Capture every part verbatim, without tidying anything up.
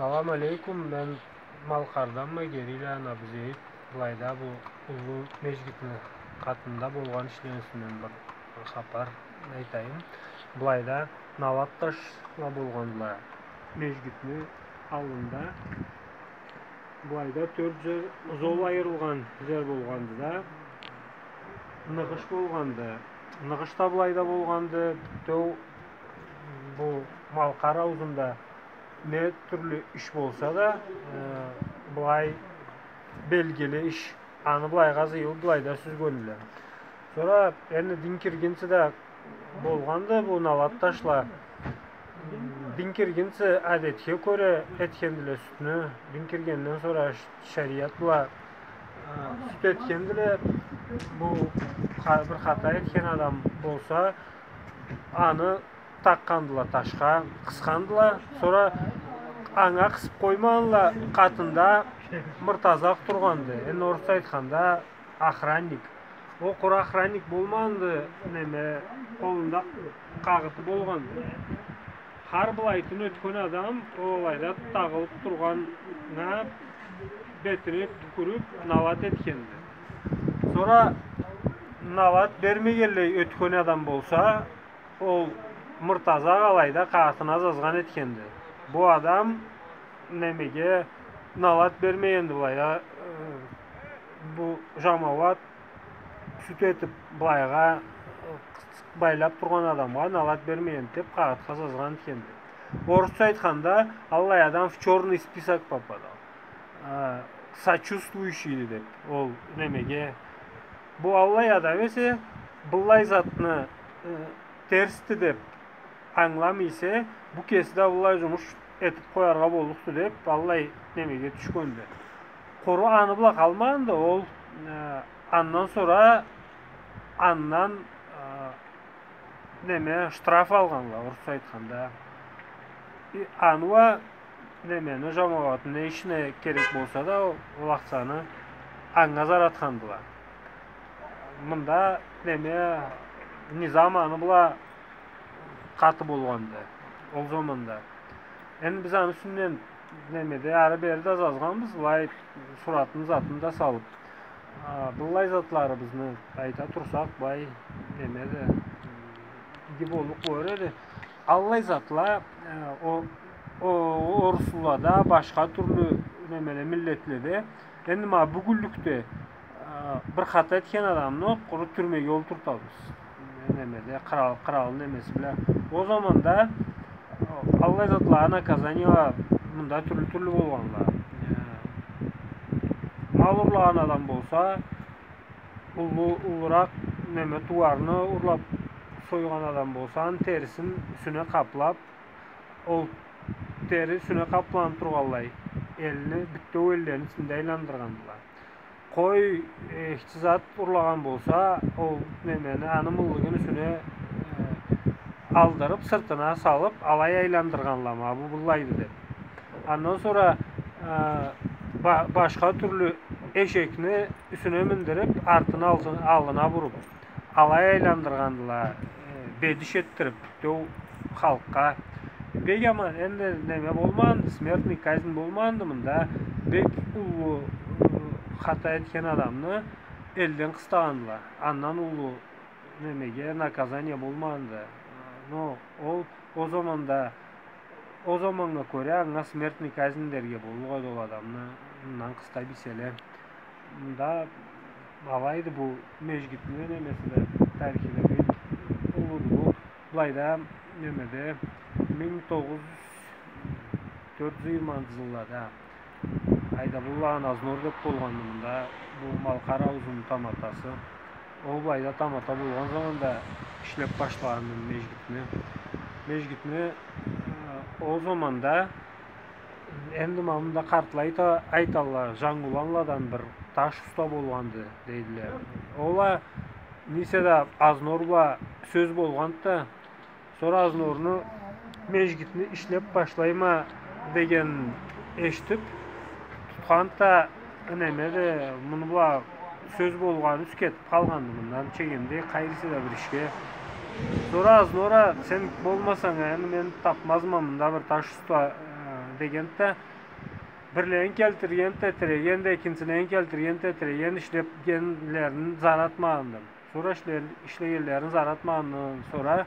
Салам алейкум, мен Малкъарданма, Гериланы Абузейит. Былайда бу уллу межгитни къатында болгъан ишлени юсюнден бир, бир хапар айтайым. Былайда налат ташла болгъандыла межгитни аллында. Былайда тёрт зер, зол айырылгъан зер болгъанды да. Ныгъыш болгъанды. Ныгъыш да былайда болгъанды. Бютеу бу Малкъар аузунда не тюрлю иш болса да, э, былай белгили иш. Аны былайгъа зыйылып, былайда сюзгендиле. Сора энди дин киргинчи да болгъанды бу налат ташла. Дин киргинчи адетге кёре этгендиле сютню. Дин киргенден сора ш-, шериат бла, э, сют этгендиле. Бу ха-, бир хата этген адам болса, аны такъгъандыла ташха, къысхандыла. Сора анга къысып къоймагъанла, къатында мыртазакъ тургъанды. Энди орусча айтханда, охранник. Ол къуру охранник болмагъанды, неме, къолунда къагъыты болгъанды. Хар былайтын ётген адам ол алайда тагъылып тургъаннга бетине тюкюрюп, налат этгенди. Сора налат бермегенлей ётген адам болса, ол мыртазакъ алайда къагъытына зазгъан этгенди. Бу адам немеге налат бермегенди былайда, э, бу жамауат сют этип былайгъа, э, къысып байлап тургъан адамгъа налат бермегенди деп къагъытха зазгъан этгенди. Орусча айтханда, аллай адам в чёрный список попадал. Э, сочувствующийди деп, ол немеге. Бу аллай адам эсе, быллай затны, э, терсди деп ангыламай эсе, бу кеси да быллай жумуш этип къояргъа боллукъду деп, аллай немеге тюшгенди. Къуру аны бла къалмагъанды, ол, э, андан сора, андан, э, неме, штраф алгъанла, орусча айтханда. И аны уа, немени, жамауатны не ишине керек болса да, ол акъчаны анга заратхандыла. Мында, неме, низам аны бла къаты болгъанды ол заманда. Энди биз аны юсюнден немеде ары-бери да зазгъанбыз, былай суратын, затын да салып. А, быллай затларыбызны айта турсакъ, былай, неме да, иги боллукъ болур эди. Аллай затла, э, о, о, орусла да, башха тюрлю немеле, миллетле да. Энди ма бюгюнлюкде, э, бир хата этген адамны къуру тюрмеге олтуртабыз. Немеде, къырал, къыралны немеси бла. О заманда, э, аллай затлагъа наказаниела мында тюрлю-тюрлю болгъанла. Э, мал урлагъан адам болса, уллу, уллуракъ неме, тууарны урлап сойгъан адам болса, аны терисин юсюне къаплап, ол тери юсюне къапланып тургъанлай, элни, бютеу эллени ичинде айландыргъандыла. Къой, э, ички зат урлагъан болса, ол немени, аны мыллыгын юсюне, э, алдырып, сыртына салып, алай айландыргъанла, ма бу быллайды деп. Андан сора, э, ба-, башха тюрлю эшекни юсюне миндирип, артын алды-, аллына буруп, алай айландыргъандыла, э, бедиш этдирип, бютеу халкъгъа. Бек аман, энди неме болмагъанды, смертный казнь болмагъанды мында, бек уллу, э, хата этген адамны элден къыстагъандыла. Андан уллу немеге наказание болмагъанды. Но ол, о заманда, о заманнга кёре анга смертный казнь дерге боллукъ эди ол адамны, мындан къыстап ийселе. Мында алайды бу межгитни немеси да, тарихи да бек уллуду бу. Былайда, немеде, минг тогъуз жюз тёрт жюз жыйырманчы жыллада Айдабулланы Азнор деп болгъанды мында, бу Малкъар аузуну таматасы. Ол былайда тамата болгъан заманда ишлеп башлагъанды межгитни. Межгитни, э, ол заманда, энди ма мында къартла айта-, айталла, Жангуланладан бир таш уста болгъанды, дейдиле. Ол а, не эсе да, Азнор бла сёз болгъанды да, сора Азнорну межгитни ишлеп башлайма дегенин эшитип, тутханды да, неме да, муну бла сёз болгъаны юсю кетип къалгъанды мындан, чегемдей къайры эсе да бир ишге. Сора Азнор а, сен болмасанг а, энди мен тапмазма мында бир таш уста, э, Деген да, бирлерин келтирген, тетиреген да, экинчилерин келтирген, тетиреген, ишлегенлерин зар этмегенди. Сора ишле-, ишлегенлерин зар этмегенден сора,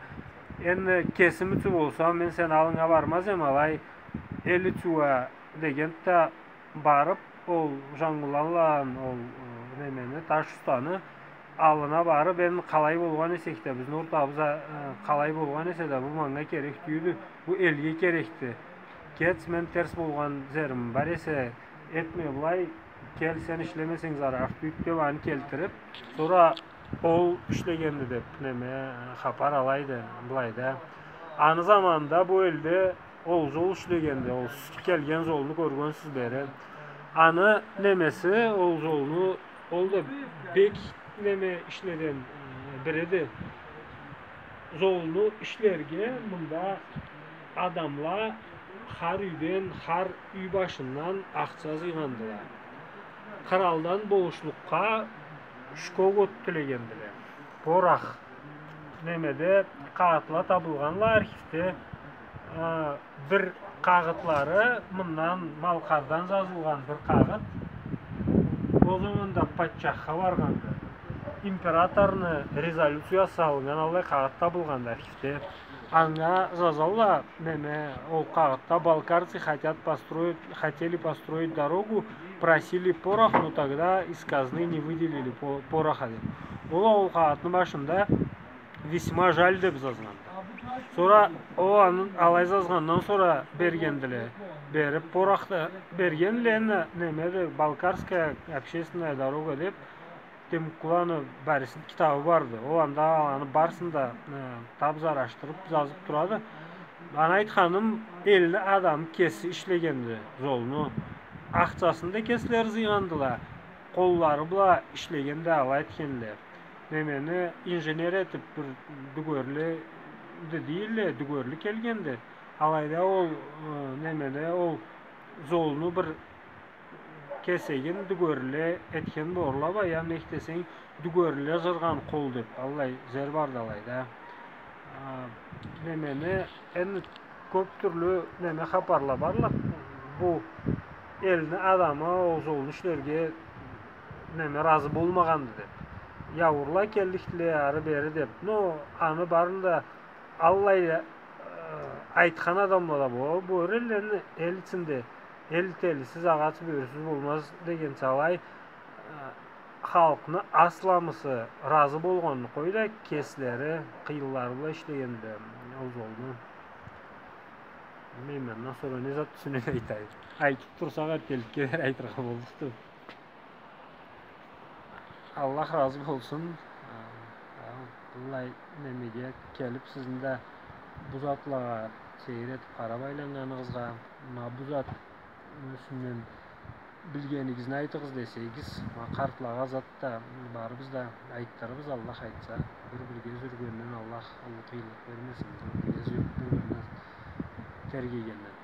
энди кесим ючюн болсам, мен сени аллынга бармаз эдим, алай эл ючюн а деген да, барып, ол Жангуланланы, ол, э, немени, Таш устаны аллына барып, энди къалай болгъан эсек да, бизни ортабыз а, э, къалай болгъан эсе да, бу манга керек тюйюлдю, бу элге керекди. Кет, мен терс болгъан жерим бар эсе, этме былай, кел, сен ишлемесенг, зарарыкъ тюйюлдю деп, аны келтирип, сора ол ишлегенди деп, неме, хапар алайды, былайда. Аны заманында бу элде ол зол ишлегенди, ол сиз келген золну кёргенсиз бери. Аны немеси, ол золну, ол да бек неме ишледен, э, бириди. Золну ишлерге мында адамла хар юйден, хар юй башындан ахча зыйгъандыла. Къралдан болушлукъгъа шкок от тилегендиле. Порох. Немеде къагъытла табылгъанла архивде. А, бир къагъытлары, мындан, Малкъардан жазылгъан бир къагъыт. Ол заманда патчахха баргъанды. Императорну резолюциясы салынгъан аллай къагъыт табылгъанды архивде. Анга жазалла, неме, ол къагъытда: «Балкарцы хотят построить, хотели построить дорогу, просили порох, но тогда из казны не выделили по-, пороха», — деп. Ол, ол къагъытны башында «Весьма жаль» деп жазгъанды. Сора ол аны алай жазгъандан сора бергендиле. Берип, порох да бергендиле, энди, немеди, «Балкарская общественная дорога» деп, Темуккуланы Борисни китабы барды. Ол анда аланы барысын да, э, тап зарашдырып, жазып турады. Аны айтханым, элни адамы кеси ишлегенди золну. Ахчасын да кеслери зыйгъандыла. Къоллары бла ишлеген да алай этгенле. Немени инженер этип бир дюгерли да дейле, дюгерли келгенди. Алайда ол, э, немени, ол золну бир кесегин дюгерли этген болурла, баям, нек десенг, дюгерли жыргъан къол деп, аллай жер барды алайда. А, немени, энди кёп тюрлю неме хапарла бардыла. Бу элни адамы ол золну ишлерге неме ыразы болмагъанды деп. Яурла келликдиле ары-бери деп. Но аны барын да аллай, э, айтхан адамла да бола. Бу эллени эл ичинде эл телисиз, агъач бёрюсюз болмаз дегенча алай, э, халкъны асламысы ыразы болгъанын къой да, кеслери къыйынлары бла ишлегенди ол золну. Билмейме, андан сора не зат тюшюнюп айтайым. Айтып турсакъ, эртделикге дери айтыргъа боллукъду. Аллах разы болсун. А, а, быллай немеге келип, сизни да бу затлагъа сейир этип къарап айланнганыгъызгъа, ма бу зат юсюнден билгенигизни айтыгъыз десегиз, ма къартлагъа зат да барыбыз да айтдырырбыз, Аллах айтса. Бир-бирге зюрюгенден Аллах уллу къыйынлыкъ бермесин, бир-бирге зюрюп, бир-бирине тергегенден.